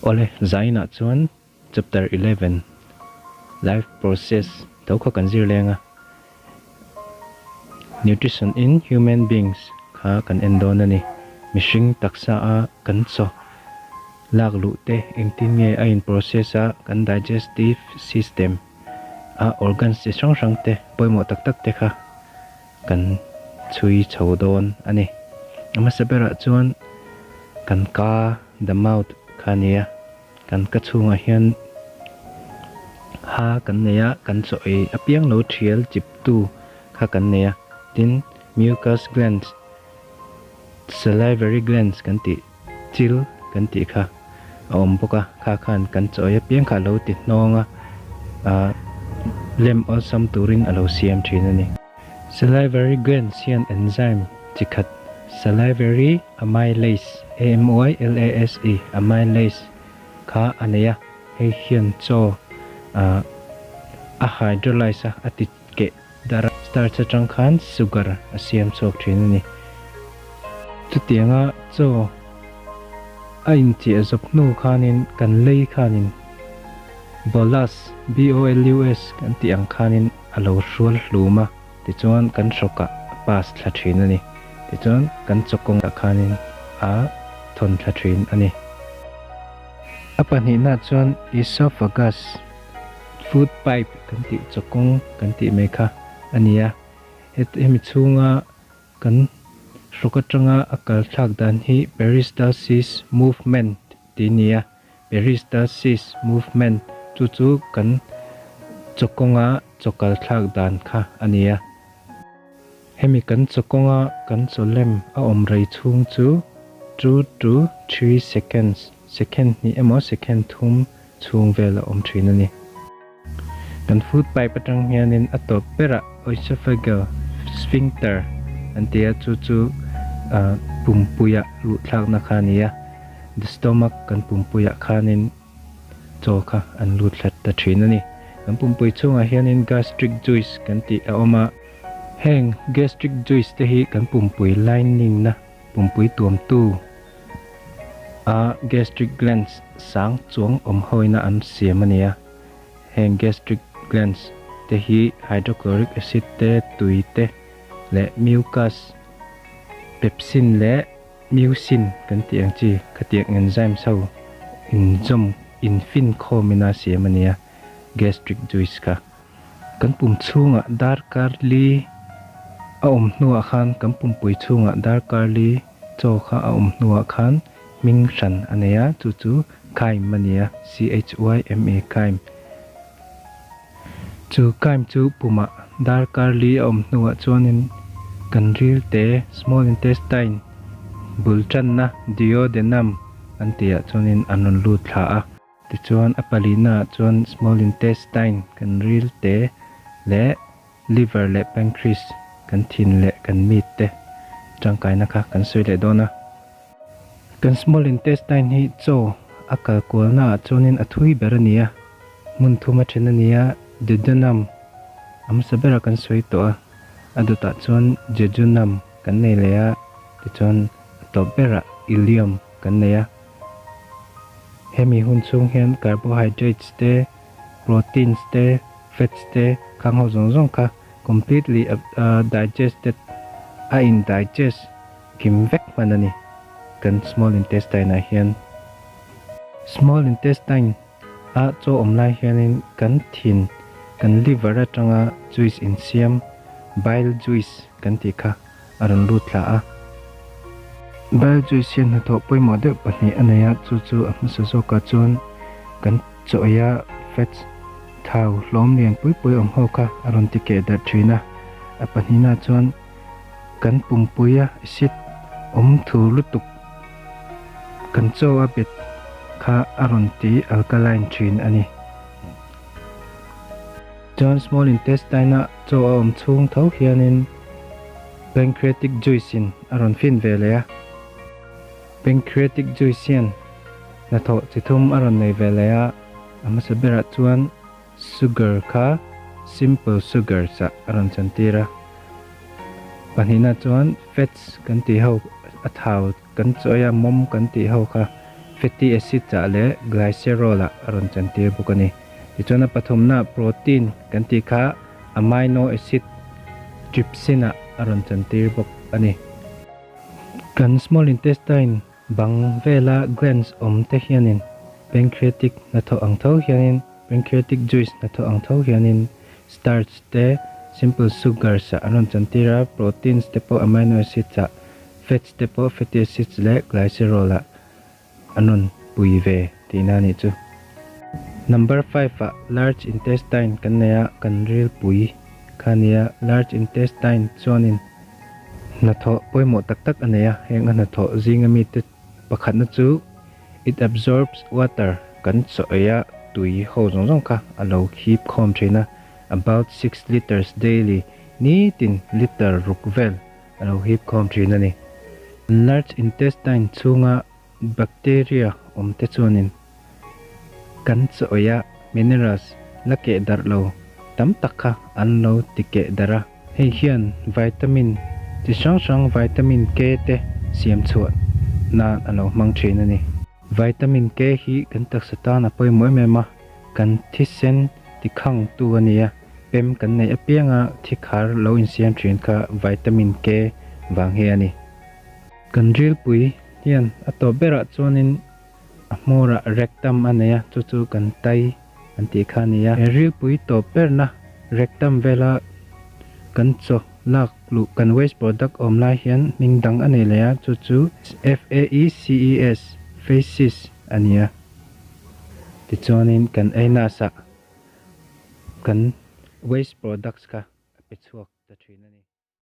Awle, zainah chuan Chapter 11, Life Process tho kha kan zir leng a, Nutrition in Human Beings kha kan en dawn a ni. Mihring taksa a kan chaw lak luh te engtin nge a in process a, kan digestive system a organs chi hrang hrang te pawimawh tak tak te kha kan chhui chho dawn a ni. A hmasa berah chuan kan ka, the mouth, kha a ni a, kan ka chhungah hian ha kan nei a, kan chaw ei apiang lo thial chiptu kha kan nei a, tin mucus glands, salivary glands kan tih chil kan tih kha a awm bawk a, kha khan kan chaw ei apiang kha a lo ti hnawng a, ah lem awlsam turin a lo siam thin a ni. Salivary glands hian enzyme chi khat salivary amylase, A-M-Y-L-A-S-E, amylase, kha a nei a, hei hian chaw ah a hydrolyse a, a ti keh Dar a starch atang khan sugar a siam chhuak thin a ni. Chutianga chaw a inchiah zawp hnu khanin kan lei khanin bolus, B-O-L-U-S, kan tih ang khanin a lo hrual hlum a, tichuan kan hrawkah a pass thla thin a ni. Tichuan kan chaw kawngah khanin a thawn thla thin a ni. A pahnihna chuan esophagus. Food pipe kan tih chawkawng kan tih mai kha a ni a, hemi chhunga kan hrawk atanga a kal thlak dan hi peristalsis movement tih a ni a, peristalsis movement chu chu kan chawkawnga chaw kal thlak dan kha a ni a. Hemi kan chawkawnga kan chaw lem a awm rei chhung chu 2 to 3 seconds, second hnih emaw second thum chhung vel a awm thin a ni. Kan food pipe atang hianin a tawp berah oesophageal sphincter an ti a, chu chu pumpuia luhthlakna kha a ni a, the stomach kan pumpuiah khanin chaw kha an lut hlat ta thin a ni. Kan pumpui chhungah hianin gastric juice kan tih a awm a, heng gastric juice te hi kan pumpui lining na pumpui tuamtu a gastric glands sang chuang awm hawina an siam a ni a, heng gastric glands te hi hydrochloric acid te, tui te leh mucus, pepsin leh mucin kan tih ang chi khatiang enzymes ho inzawm infin khawmin a siam a ni a, gastric juice kha. Kan pum chhungah darkar li a awm hnuah khan kan pumpui chhungah darkar li chaw kha a awm hnuah khan hming hran a nei a, chu chu chyme a ni a, C-H-Y-M-E, chyme. Chu chyme chu pumah darkar li a awm hnuah chuanin kan ril te, small intestine, bul tanna, duodenum, an tihah chuanin an rawn lut thla a. Tichuan a palina ah chuan small intestine kan ril te leh liver leh pancreas kan thin leh kan meat te tangkaina kha kan sawi leh dawn a. Kan small intestine hi chaw a kal kualna ah chuanin a thui ber a ni a, hmun thum a then a ni a, duodenum a hmasa berah kan sawi tawh a, a dawtah chuan jejunum kan nei leh a, tichuan a tawp berah ileum kan nei a. Hemi hun chhung hian carbohydrates te, proteins te, fats te khang ho zawng zawng kha completely digested a in digest kim vek hman a ni kan small intestine ah hian. Small intestine a chaw awm lai hianin kan thin, kan liver atanga juice insiam bile juice kan tih kha a rawn lut thla a. Bile juice hian hnathawh pawimawh deuh pahnih a nei a, chu chu a hmasa zawkah chuan kan chaw ei a fats thau hlawm lian pui pui awm ho kha a rawn ti keh darh thin a. A pahnihna chuan kan pumpui a acid awm thur lutuk kan chaw a bet kha a rawn ti alkaline thin a ni. Chuan small intestine a chaw a awm chhung tho hianin pancreatic juice in a rawn fin ve leh a. Pancreatic juice hian hnathawh chi thum a rawn nei ve leh a, a hmasa berah chuan sugar kha simple sugar chah a rawn chantir a. Pahnihna chuan fats kan tih ho a thau kan chawi a, mawm kan tih ho kha. Fatty acids ah leh glycerol ah a rawn chantir bawk a ni. Tichuan a pathumna protein kan tih kha amino acid trypsin ah a rawn chantir bawk a ni. Kan small intestine bang vela glands awm te hianin pancreatic hnathawh ang tho hianin pancreatic juice hnathawh ang tho hianin starch te simple sugars ah an rawn chantir a, proteins te pawh amino acids ah, fats te pawh fatty acids leh glycerol ah an rawn pui ve tihna a nih chu. Number 5 ah large intestine kan nei a, kan rilpui kha a ni a, large intestine chuanin hnathawh pawimawh tak tak a nei a, heng a hnathawh zinga mite pakhatna chu it absorbs water kan chaw ei a tui ho zawng zawng kha a lo khip khawm thin a, about 6 liters daily, nitin liter ruk vel a lo hip khawm thin a ni. Large intestine chhunga bacteria awm te chuanin kan chaw ei a minerals la keh darh lo tam tak kha an lo ti keh darh a, hei hian vitamin chi hrang hrang, vitamin K te siam chhuah nan a lo hmang thin a ni. Vitamin K hi kan taksa tan a pawimawh em em a, kan thisen ti khang tu a ni a, pem kan nei apianga thi khar lo insiam thin kha vitamin K vang hi a ni. Kan rilpui hian a tawp berah chuanin a hmawrah rectum a nei a, chu chu kan tai an tih kha a ni a. He rilpui tawp berna rectum vela kan chaw lak luh, kan waste product awm lai hian hming dang a nei leh a, chu chu FAECES, feces a ni a. Tichuanin kan anus ah kan waste products kha a pe chhuak ta thin a ni.